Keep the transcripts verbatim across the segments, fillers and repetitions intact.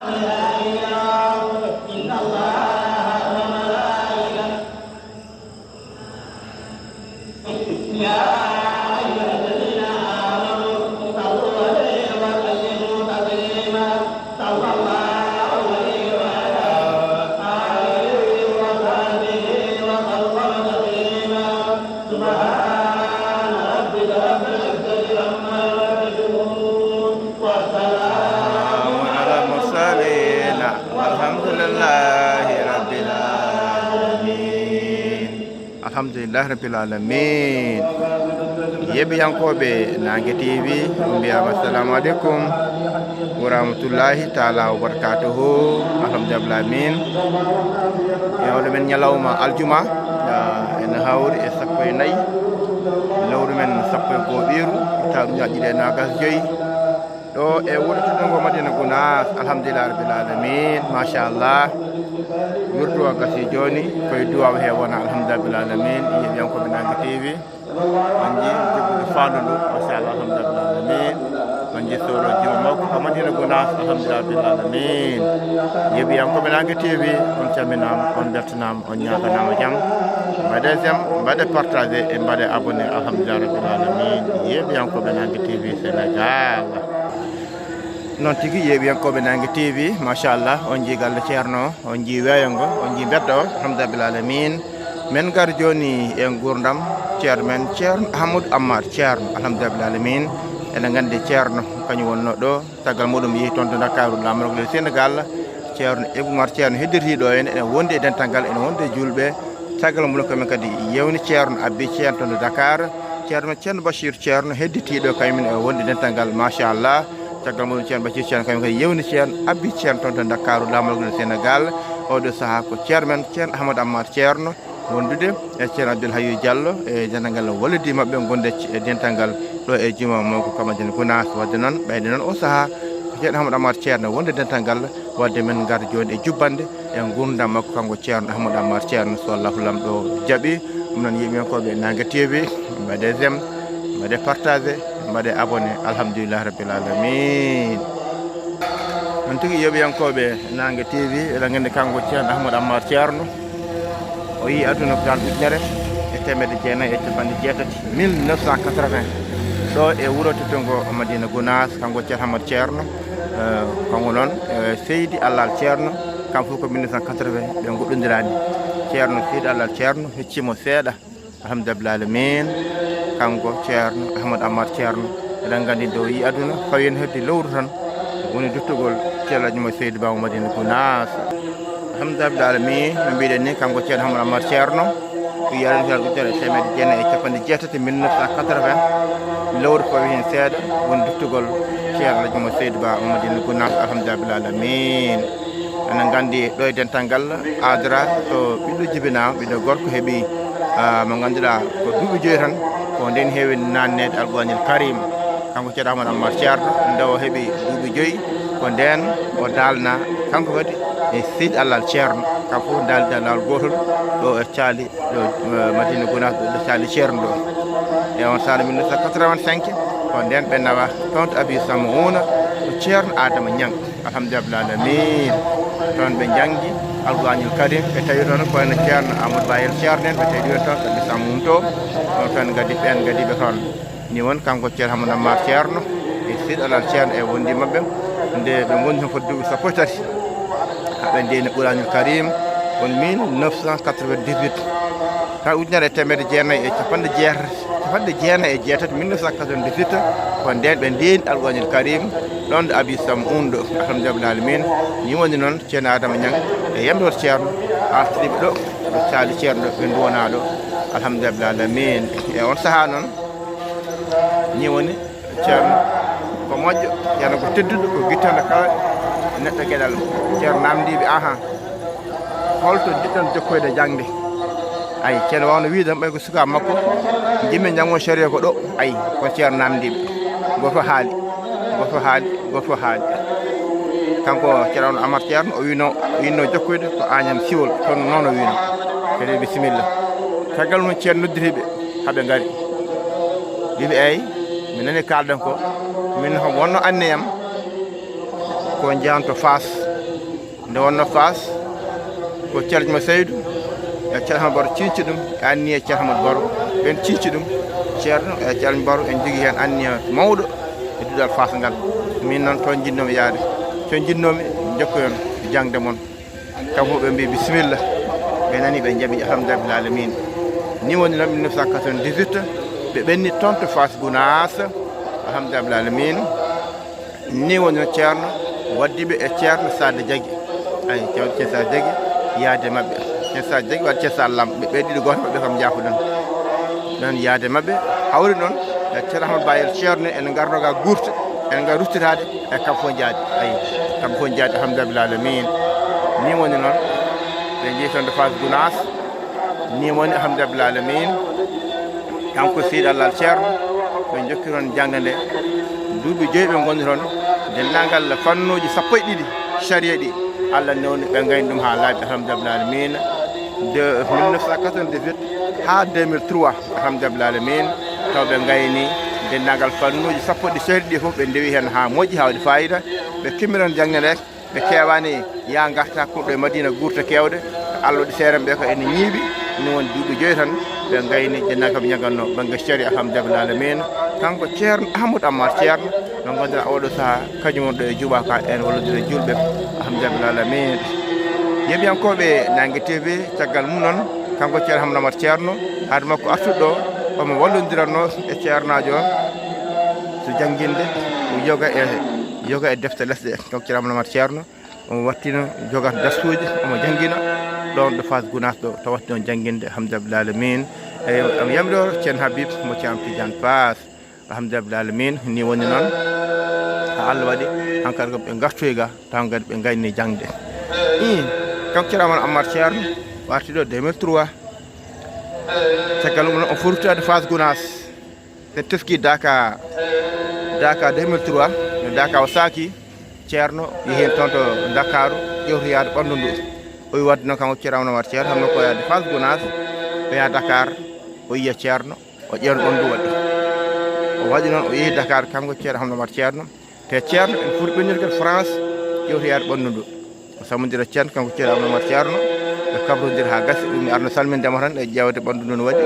إن الله وملائكته يا أيها الذين آمنوا صلوا عليه وسلموا تسليما. صلى الله عليه وعلى آله وصحبه وسلم تسليما. سبحان ربك رب العزة عما يصفون. والسلام على المرسلين. والحمد لله رب العالمين. Alhamdulillahi rabbil alamin. Yeeɓiyankooɓe Naange T V, on mbiyaama assalamu aleykum wa rahmatullahi taala wa barakatuhu. Alhamdulillahi rabbil alamin. E oɗo men ñalawma aljuma, ah, ene hawri e sappo e nayi lewru men sappo e go'oɓiru, hitaande ujunaaji ɗiɗi e noogas joyi. Ɗo e wuro teddungo Madina Gunaas, alhamdulillahi rabbil alamin, machallah. Wirtuwa gasi jooni, koye duwaw he wona, alhamdulillahi rabbil alamin. Yeeɓiyankooɓe Naange T V, on njii joggude faandu ndu, machallah, alhamdulillahi rabbil alamin. On njii soro juma mawko ka Madina Gunaas, alhamdulillahi rabbil alamin. Yeeɓiyankooɓe Naange T V, on calminaama, on mbeltanaama, on ñaaganaama jam. Mbaɗe j'aime, mbaɗe partagé, e mbaɗe abonné, alhamdulillahi rabbil alamin. Yeeɓiyankooɓe Naange T V Sénégal. Noon tigi, yeeɓiyankooɓe Naange T V, machallah, on njii galle Ceerno, on njii weeyo ngo, on njii mbedda o, alhamdulillahi rabbil alamin. Men ngar jooni e nguurndam Ceerno men, Ceerno Ahmadou Ammar Ceerno, alhamdulillahi rabbil alamin. Eɗen nganndi Ceerno, kañum wonnoo ɗo, caggal muɗum yehi toon to Ndakaaru, laamorgo leydi Senegaal. Ceerno Ibou Oumar Ceerno hedditi ɗo en, ene wondi e dental ngal, ene wondi e juulɓe. Caggal muɗum kamen kadi yewni Ceerno Abbi Ceerno toon to Dakar. Ceerno men Ceerno Bachir Ceerno hedditi ɗo, kañum ne e wondi e dental ngal, machallah. Caggal muɗum Ceerno Bachir Ceerno kañum kadi yewni Ceerno Abbi Ceerno toon to Ndakaaru, laamorgo leydi Senegaal. Oɗo sahaa ko Ceerno men Ceerno Ahmadou Ammar Ceerno wondude e Ceerno Abdoul Hayyu Diallo e dental ngal wallidi maɓɓe gonde e dental ngal ɗo e juma mawko ka Madina Gunaas. Wadde noon, ɓeyde noon o sahaa ko Ceerno Ahmadou Ammar Ceerno wonde dental ngal, wadde men ngar jooni e jubbande e nguurndam makko kanko Ceerno Ahmadou Ammar Ceerno, so Allahu Lamɗo jaɓi. Ɗum noon, yeeɓiyankooɓe Naange T V, mbaɗe j'aime, mbaɗe partagé, mbaɗe abonné, alhamdulillahi rabbil alamin. Noon tigi, yeeɓiyankooɓe Naange T V, eɗen nganndi kanko Ceerno Ahmadou Ammar Ceerno, o yii aduna ko hitaande ujunere e teemedde jeenayi e capanɗe jeetati, mille neuf cent quatre-vingts, ɗo e wuro teddungo Madina Gunaas, kanko Ceerno Ahmad Ceerno, eh, kanko noon, eh, Seydi Allal Ceerno, kam fof ko mille neuf cent quatre-vingts ɓe ngoɗɗondiraani. Ceerno Seydi Allal Ceerno hecci mo seeɗa. Alhamdulillahi alamin, kanko Ceerno Ahmad Ammar Ceerno, eɗen nganndi nde o yii aduna, fawi en hedde lewru tan, woni duttugol Ceerno Alhaji Seydi Ba mo Madina Gunaas. Alhamdulillahi alamin, no mbiɗen ni, kanko Ceerno Ahmad Ammar Ceerno, o yii aduna hitaande ujunere e teemedde jeenayi e capanɗe jeetati, mille neuf cent quatre-vingts, lewru fawi heen seeɗa, woni duttugol Ceerno Alhaji Seydi Ba mo Madina Gunaas. Alhamdulillahi alamin. Eɗen nganndi ɗo e dental ngal, aadara so ɓiɗɗo jibinaama, ɓiɗɗo gorko heɓi, ah, mo ngannduɗaa ko duuɓi joyi tan, ko ndeen heewi naatneede Alquraanil Karim. Kanko Ceerno Ahmad Ammar Ceerno, nde o heɓi duuɓi joyi, ko ndeen o daalna, kanko kadi e Seydi Allal Ceerno, kanko fof daalda laawol gootol, ɗo e caali, ɗo, eh, Madina Gunaas, ɗo caali Ceerno ɗo. E on saara mille neuf cent quatre-vingt-cinq, ko ndeen ɓe nawa toon to Abi Sam'uuna, to Ceerno Adama Ñaŋ. Alhamdulillahi alamin. Toon ɓe njanngi Alquraanil Karim, ɓe tawi toon ko wayno Ceerno Amadou Bayel Ceerno en, ɓe tawi ɗum en toon, ɓe Samum to. Ɗon toon ngadi ɓeen ngadi ɓe toon. Ni won kanko Ceerno Hamadu Ammar Ceerno e Seydi Alal Ceerno e wondi maɓɓe. Nde ɓe ngondi toon fodde duuɓi sappo e tati. Haa ɓe ndeeni Quraanul Karim, won mille neuf cent quatre-vingt-dix-huit. Haa ujunere e teemedde jeenayi e capanɗe jeetati, capanɗe jeenayi e jeetati, mille neuf cent quatre-vingt-dix-huit, ko ndeen ɓe ndeeni Alquraanul Karim, ɗoon ɗo Abi Sam'uun ɗo, alhamdulillahi rabbil aalamiin. Ni woni noon, Ceerno Adama Ñaŋ e Yamdoor Ceerno, artiriiɓe ɗo, ɗo caali Ceerno ɗo, ɓe nduwanaa ɗo, alhamdulillahi rabbil aalamiin. E oon sahaa noon, ni woni Ceerno ko moƴƴo, Ceerno ko tedduɗo, ko gittando kala neɗɗo geɗal. Ceerno naamndiiɓe, aha, holto njiɗɗon jokkoyde jaŋde? Ay, Ceerno waawno wiide tan, ɓay ko sukaaɓe makko, njimmi njanngo sariya ko ɗo. Ay, ko Ceerno naamndiiɓe. Gooto haali, gooto haali, gooto haali. Kanko Ceerno Amar Ceerno, o wiino, o wiino jokkoyde ko Añam Siwol, toon noon o wiino. Kadi bisimilla. Caggal mum Ceerno noddiriiɓe, haa ɓe ngari. Wiiɓe, eey, mi nani kaalɗon ko, min ko wonno anniyam, ko njahanto Faas, Nde wonno Faas, ko Ceerno Seydou e Ceerno Ahmad Baro ciiñci ɗum, e anniya Ceerno Ahmad Baro ɓen ciiñci ɗum. Ceerno e Ceerno Baro en jogii heen anniya mawɗo e duɗal Faas ngal. Min noon toon njiɗnoomi yaade, toon njiɗnoomi jokkoyon jaŋde mon. Kamɓe fof ɓe mbii bisimilla, ɓe nani ɓe njaɓi, alhamdulillahi alamin. Ni woni noon mille neuf cent quatre-vingt-dix-huit, ɓe ɓenni toon to Faas Gunaas, alhamdulillahi alamin. Ni woni no Ceerno waddi ɓe e Ceerno Saade Jagi. Ay, Ceerno Ceerno Saade Jagi, yaade maɓɓe. Ceerno Saade Jagi waɗi Ceerno Saade Lam. Ɓe ɓe ɗiɗo gooto maɓɓe kam jaafuɗen. Ɗon yaade maɓɓe, hawri noon e Ceerno Ahmad Bayel Ceerno en ngarno ga guurte, en ngar ruttitaade e kam fof jaadi. Ay, kam fof jaadi, alhamdulillahi alamin. Ni woni noon, ɓe jeyi toon to Faas Gunaas. Ni woni, alhamdulillahi alamin. Kanko Seydi Allah Ceerno, ɓe jokki toon jaŋde nde. Duuɓi joyi ɓe ngoni toon. Denndaangal fannuuji sappo e ɗiɗi sariya ɗi, Allah newni ɓe ngayni ɗum haa laaɓi, alhamdulillahi alamin. De mille neuf cent quatre-vingt-dix-huit haa deux mille trois, alhamdulillahi alamin. Taw ɓe ngayni denndaangal fannuuji sappo e ɗiɗi sariya ɗi fof, ɓe ndewi heen haa moƴƴi, haa waɗi faayida. Ɓe kimmini toon jaŋde nde. Ɓe keewaani, yaa ngarta kurɗo e Madina guurte keewɗe. Allah waɗi seere ɓe ko ene ñiiɓi. Ɗum woni duuɓi joyi tan ɓe ngayni, denndaangal ɓe njagganno bannge sariya, alhamdulillahi alamin. Kanko Ceerno Ahmadou Amar Ceerno, no ngonɗen oɗo sahaa, kañum woni ɗo e Juuɓa ka, en wallodira e juulɓe, alhamdulillahi alamin. Yeeɓiyankooɓe Naange T V, caggal mum noon, kanko Ceerno Ahmadou Amar Ceerno, hade makko artude ɗo, omo wallondiranno e ceernaajo o, so jannginde yoga e, yoga e defte lesɗe. Kanko Ceerno Ahmadou Amar Ceerno, omo wattino jogat darsuuji, omo janngina ɗoon ɗo Faas Gunaas ɗo, taw watti ɗoon jannginde, alhamdulillahi alamin. Eyi, omo yamiro Ceerno Habib mo Ceerno Tidiane Paas, alhamdulillahi alamin. Ni woni noon, haa Allah waɗi, hankadi ko ɓe ngartoyi ga, taw kadi ɓe ngayni jaŋde. Ii, kanko Ceerno Ahmadou Amar Ceerno, o arti ɗo deux mille trois. Caggal mum noon, o foti ruttude Faas Gunaas. Ɓe teski Daka, Daka deux mille trois, no Daka o saaki, Ceerno yehi heen toon to Ndakaaru, ƴewtoyaade ɓanndu ndu. O wi waɗde noon kanko Ceerno Amadu Amar Ceerno, hono ko yaade Faas Gunaas, o yaha Dakar, o yiya Ceerno, o ƴeewna ɓanndu ndu waɗi. O waɗi noon, o yehi Dakar, kanko Ceerno Amadu Amar Ceerno, te Ceerno en foti ɓennirgel France, ƴewtoyaade ɓanndu ndu. O sammondira Ceerno, kanko Ceerno Abdou Omar Ceerno, ɓe kabrondira haa gasi, ummi arno salminde mo tan e ƴeewde ɓanndu ndu no waɗi.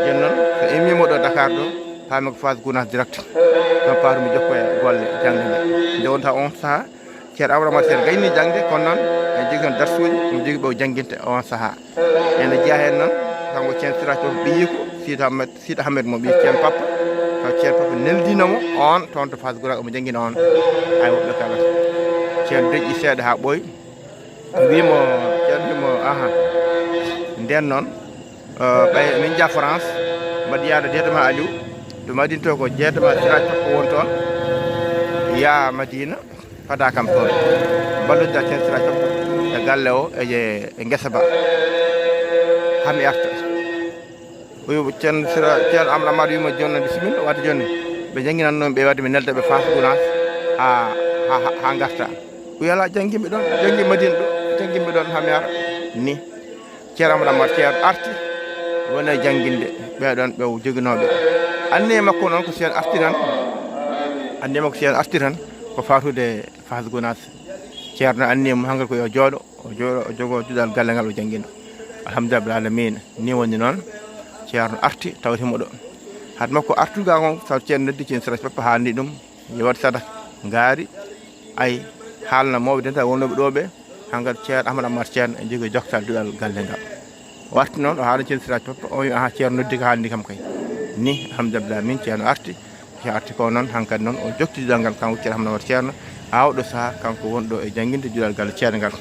Jooni noon, so immiima ɗo Dakar ɗo, paami ko Faas Gunaas direct. Ɗon paami mi jokko e golle jaŋde nde. Nde wonta on sahaa, Ceerno Abdou Omar Ceerno gayni jaŋde, kono noon, en jogii toon darsuuji, omo jogii ɓe o jannginte on sahaa. Ene jeyaa heen noon, kanko Ceerno Siraaj Pop ɓiyiiko, Sidi Ahmed, Sidi Ahmed mo ɓii Ceerno Papa. Taw Ceerno Papa neldiino mo on toon to Faas Gura, omo janngina on. Ay woɓɓe kala. Ceerno deƴƴi seeɗa haa ɓooyi. Wii mo, Ceerno wii mo, aha. Ndeen noon, eh, ɓay min njaa France, mbaɗi yaade jeetama Aliou. To Madina to ko jeetama Siraaj Papa won toon. Yaa Madina. Fada kam toon. Mballodirɗaa Ceerno Siraaj Pop e galle o e, e ngesa ba. Haa mi arta. O wi Ceerno Sira-, Ceerno Amadou Amar wi mo jooni noon bisimilla, wadde jooni ɓe jannginannoo ɓe wadde mi nelda ɓe Faas Gunaas haa, haa, haa, haa ngarta. O wi alaa jannginɓe ɗoon, jannginɓe Madina ɗo, jannginɓe ɗoon haa mi ara. Ni. Ceerno Amadou Amar Ceerno arti, woni e jannginde ɓee ɗoon ɓe o joginooɓe. Anniya makko noon ko so en arti tan, anniya makko so en arti tan, ko faatude Faas Gunaas. Ceerno anniya mum hankadi ko yo jooɗo, o jooɗo, o jogoo duɗal galle ngal, o janngina. Alhamdulillahi rabbil aalamiina. Ni woni noon, Ceerno arti, tawti mo ɗo. Hade makko artude gaa kon, taw Ceerno noddi Ceerno Siraaj Papa, haalni ɗum, yo waɗ sadaka, ngaari, ay, haalna mawɓe denta wonnooɓe ɗo ɓe, hankadi Ceerno Amadou Amar Ceerno e jogii joktal duɗal galle ngal. O arti noon, o haala Ceerno Siraaj Papa, o wi, aha, Ceerno noddi ko haalni kam kay. Ni, alhamdulillahi, min Ceerno arti, Ceerno arti ko noon, hankadi noon, o jokti duɗal ngal, kanko Ceerno Amadou Amar Ceerno, haa oɗo sahaa, kanko wonɗo e jannginde duɗal galle Ceerno ngal.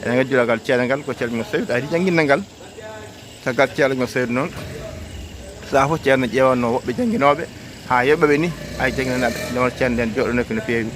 Eɗen nganndi duɗal galle Ceerno ngal, ko Ceerno Saydu ari jannginde ngal. Caggal Ceerno Saydu noon, sahaa fof Ceerno ƴeewanno woɓɓe jannginooɓe, haa yoɓa ɓe ni, ay jannginanaaɓe, nde won Ceerno nden jooɗonooki no feewi.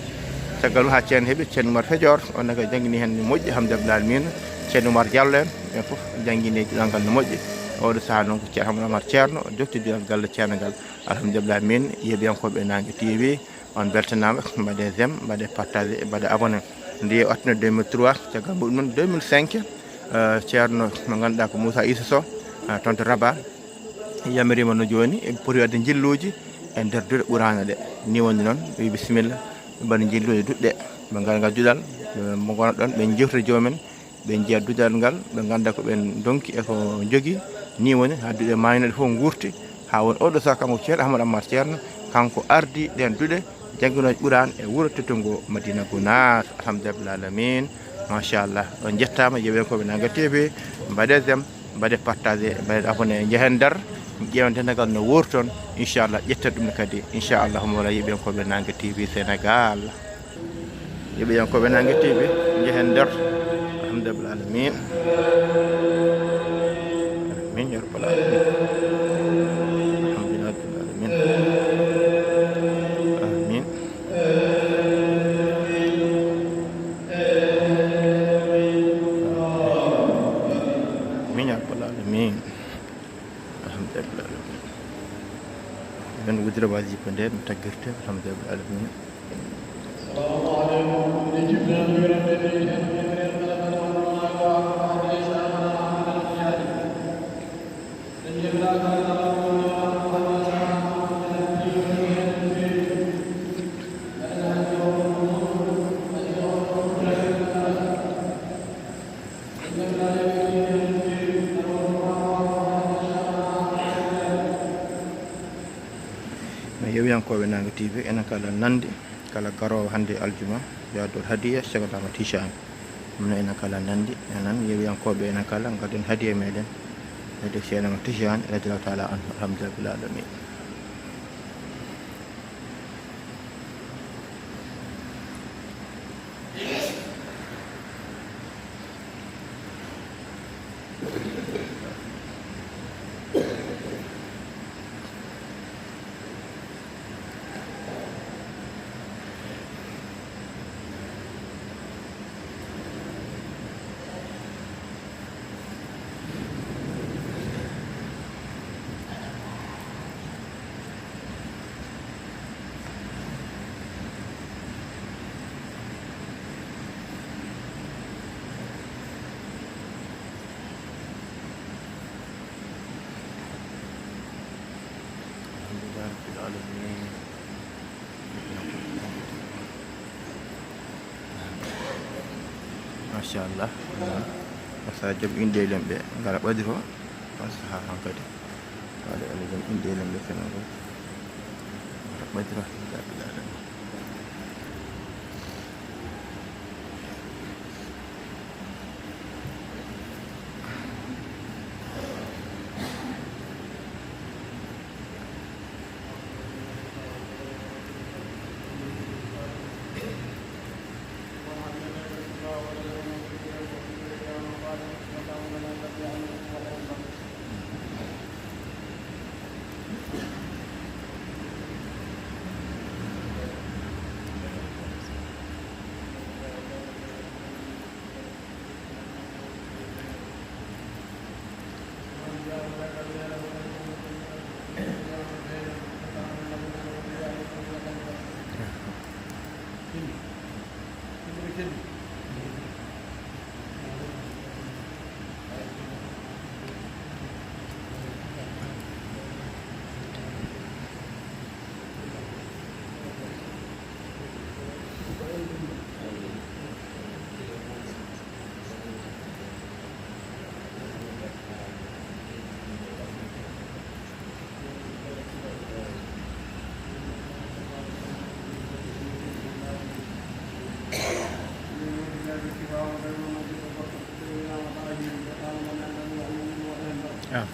Caggal mum haa Ceerno heɓi Ceerno Umar Fejoor, on ne kadi janngini heen no moƴƴi, alhamdulillahi min, Ceerno Umar Jallo en, ɓen fof janngini duɗal ngal no moƴƴi. Oɗo sahaa noon ko Ceerno Amadou Amar Ceerno, jokti duɗal galle Ceerno ngal. Alhamdulillahi min, yeeɓiyankooɓe Naange T V, on mbeltanaama, mbaɗee j'aime, mbaɗee partagé, mbaɗee abonné. Nde o artuno deux mille trois, caggal muɗum noon deux mille cinq, eh, Ceerno mo ngannduɗaa ko Moussa Issa Sow, eh, toon to Rabat, yamiriima no jooni, eɓe poti waɗde njilluuji e nder duɗe Quraana ɗe. Ni woni noon, wi bisimilla, mbaɗa njilluuji duɗe ɗe. Ɓe ngara ngal duɗal, ɓe ngona ɗon, ɓe jewtita jomumen, ɓe njiya duɗal ngal, ɓe ngannda ko ɓen ndonki e ko njogi. Ni woni haa duɗe maaynoɗe fof nguurti, haa woni oɗo saha kanko Ceerno Ahmad Ammar Ceerno, kanko ardi ɗen duɗe, jannginooje Quraan e wuro teddungo Madina Gunaas. Alhamdulillahi rabbil aalamiin. Machallah, on njettaama, yeɓen ko ɓe Nanga T V, mbaɗe j'aime, mbaɗe partagé, mbaɗe abonné, njehen nder, ƴeewen dendagal no wuuri toon, inchallah, ƴetten ɗum kadi, inchallah, mo wala yeɓen ko ɓe Nanga T V Sénégal. Yeɓen ko ɓe Nanga T V, njehen nder. Alhamdulillahi rabbil aalamiin. Amin ya rabbal aalamiin. Alhamdulillahi rabbil aalamiin. Amin. Amin ya rabbal aalamiin. Alhamdulillahi rabbil aalamiin. Men wudira wajiba nde no taggirte. Alhamdulillahi rabbil aalamiin. No yewiyankooɓe Naange T V, enen kala nanndi, kala garoowo hannde aljuma, yo addu hadiya Cheikh Ahmad Tidiane. Ɗum noon enen kala nanndi, enen yewiyankooɓe, enen kala ngadden hadiya meɗen, hadiya Cheikh Ahmad Tidiane, radiyallahu taala anhu, alhamdulillahi rabbil alamin. Alhamdulillahi rabbil alamin. Machallah. Asa joom inɗe lemɓe ngara ɓadiro. On saha hankadi. Wala ala joom inɗe lemɓe Senegal. Ngara ɓadiro. Alhamdulillahi rabbil alamin. Ah.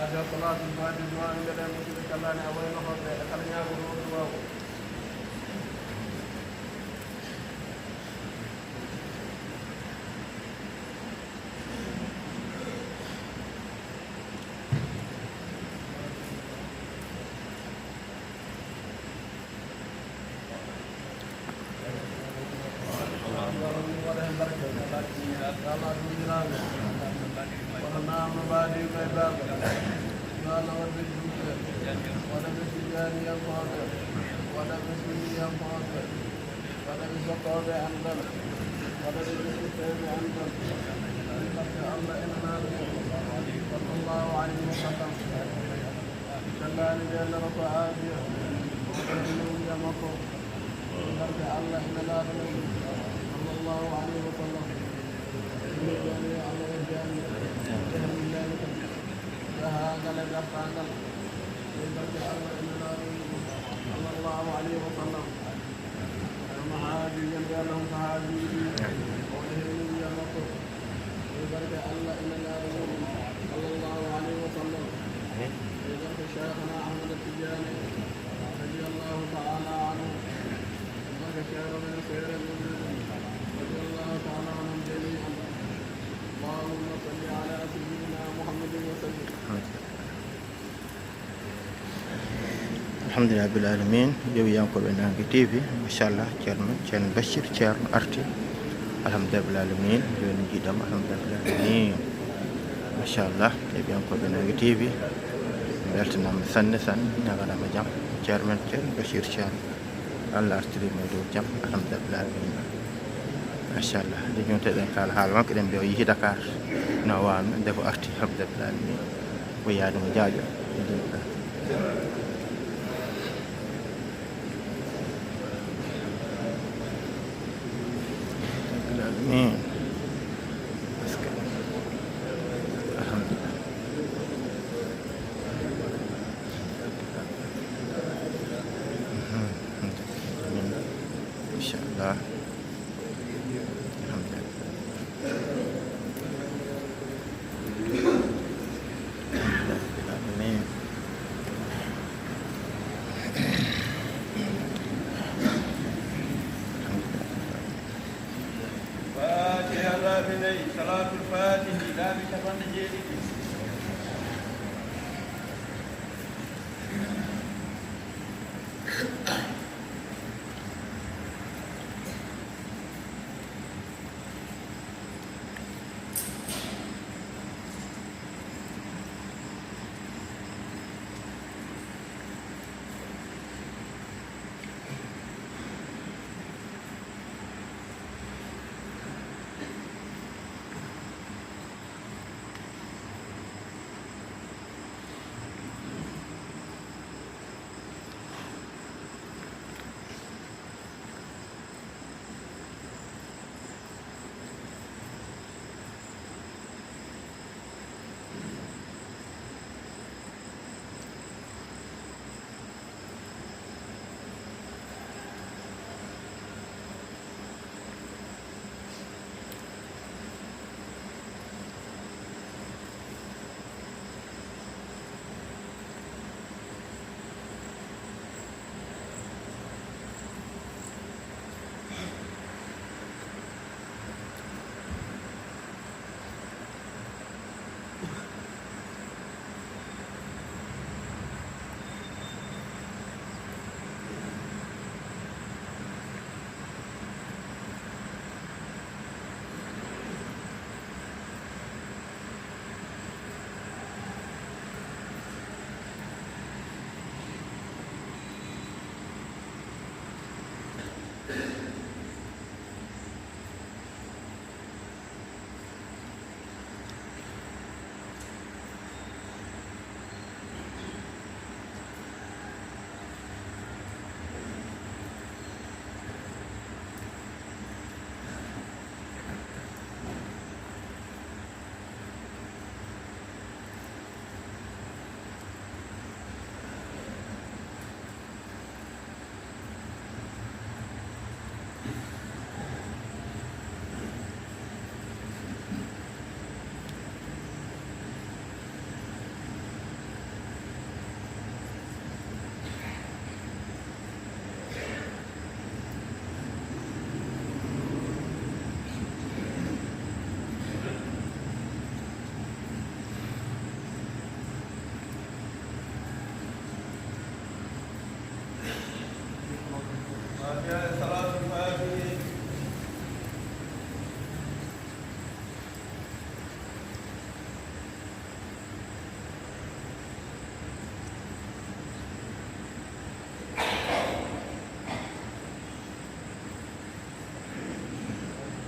Salaatul Faatihi, duwaa, mbele musiɓɓe kallani a wayno hoɓɓe e kala ñaaguɗo on duwaawu. Waɗa ɓe sunniyaankooɓe, waɗa ɓe sottooɓe anndal, waɗa ɓe ɓesnitooɓe anndal. Barke Allah e Nelaaɗo sallallahu alayhi wa sallam. Sellaani nde loro ko aafiya, o waɗani nowliya makko. Barke Allah e Nelaaɗo sallallahu alayhi wa sallam. Ɗum woni Allah e jaami. Alhamdulillah. Jahaangal e dartaagal. Ɗum barke Allah e Nelaaɗo sallallahu alayhi wa sallam. Kama haaji yimɓe Allah on ko haaji o waɗa heen nowliya makko. Ɗum barke Allah e Nelaaɗo sallallahu alayhi wa sallam. Ɗum barke Cheikhana Ahmad Tidiane radiyallahu ta'ala anhu. Ɗum barke Ceerno men Seere Mum radiyallahu ta'ala anhum jami'an. اللهم صل على سيدنا محمد وسلم. Alhamdulillah rabbil alamin, yewiyankooɓe Naange T V, machallah, ceerno men, ceerno Bachir, ceerno arti. Alhamdulillah rabbil alamin, jooni njiiɗam, alhamdulillah rabbil alamin. Machallah, yewiyankooɓe Naange T V, mi weltanaama sanne, sanne, ñaganama jam. Ceerno men, ceerno Bachir, ceerno. Allah artiri mo e dow jam, alhamdulillah rabbil alamin. Machallah, nde jonteɗen kala haala makko, eɗen mbiya o yehi Dakar, no waawno, nde ko arti, alhamdulillah rabbil alamin. Ko yaade mo jaajo. Alhamdulillah rabbil alamin. Parce que, alhamdulillah. Inchallah. Fatiha laabi nayi, salaatul faatihi laabi capanɗe jeeɗiɗi.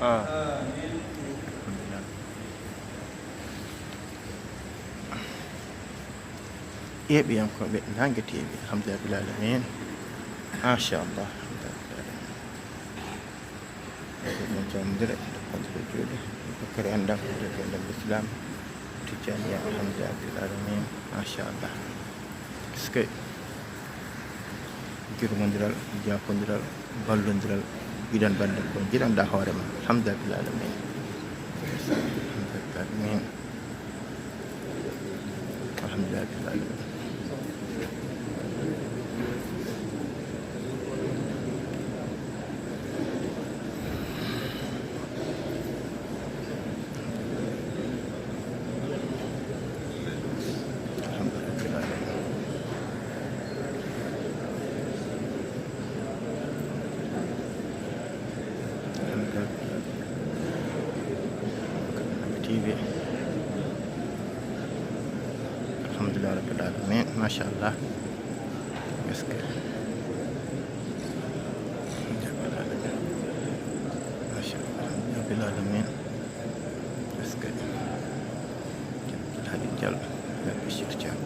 Ah. Yeeɓiyankooɓe Naange T V, alhamdulillahi rabbil alamin. Machallah, alhamdulillahi rabbil alamin. Eɗen calmodira, eɗen calmodira juuɗe. Bakary Andam, eɗen calmodira Islam. Tijjaniya, alhamdulillahi rabbil alamin. Machallah. Est-ce que yurmondiral, jaakondiral, ballondiral, giɗan bannde ko jiɗanɗa hoore ma. Alhamdulillahi rabbil alamin. Alhamdulillahi rabbil alamin. Alhamdulillahi rabbil alamin. T V. Alhamdulillahi rabbil alamin. Machallah. Est-ce que Machallah. Rabbil alamin. Est-ce que Abdoulhadi Diallo, Bachir Thiam.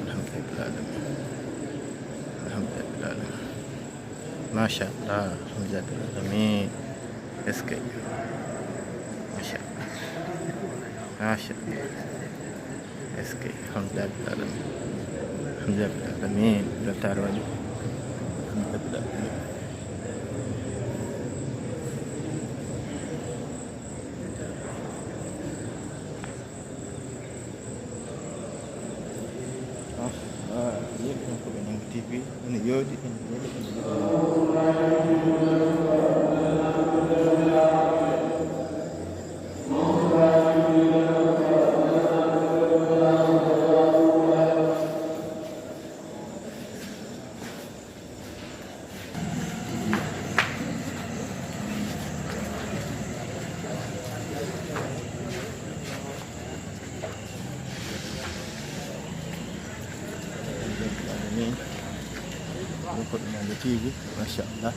Alhamdulillahi rabbil alamin. Alhamdulillahi rabbil alamin. Machallah. Alhamdulillahi rabbil alamin. Est-ce que Machallah. Machallah. Est-ce que Alhamdulillahi rabbil alamin. Alhamdulillahi rabbil alamin. Weltaare waɗi. Alhamdulillahi rabbil alamin. Ah, ah, yeeɓiyankooɓe Naange T V, ene yooɗi, ene yooɗi, ene yooɗi. Ɗum ko ɗum Naange T V, machallah.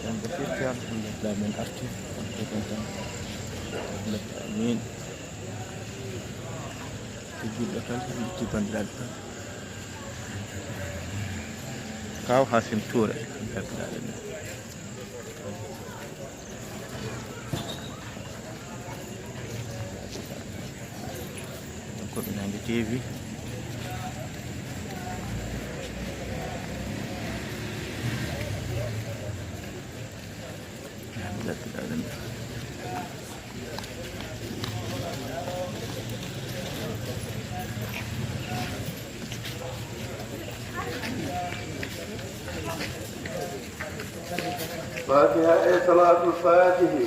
Ɗum ko firti, alhamdulillah, min arti. Min. Ko julɗo tan, lutti banndiraaɓe tan. Kaw Hasim Touré, banndiraaɓe men. Ko ɓe Naange T V. Fatiha e salatul fatihi.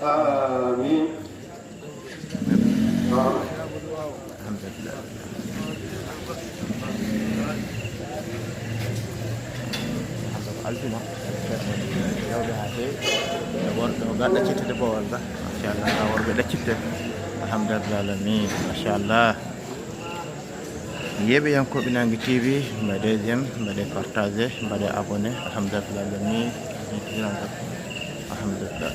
Amin. Alhamdulillah. Alfina. Yawde haa heewi. Worɓe o ga ɗaccitde bowal ga. Machallah, worɓe ɗaccitte. Alhamdulillah alamin. Machallah. Yeeɓiyankooɓe Naange T V, mbaɗee j'aime, mbaɗee partagé, mbaɗee abonné. Alhamdulillah alamin. Alhamdulillah.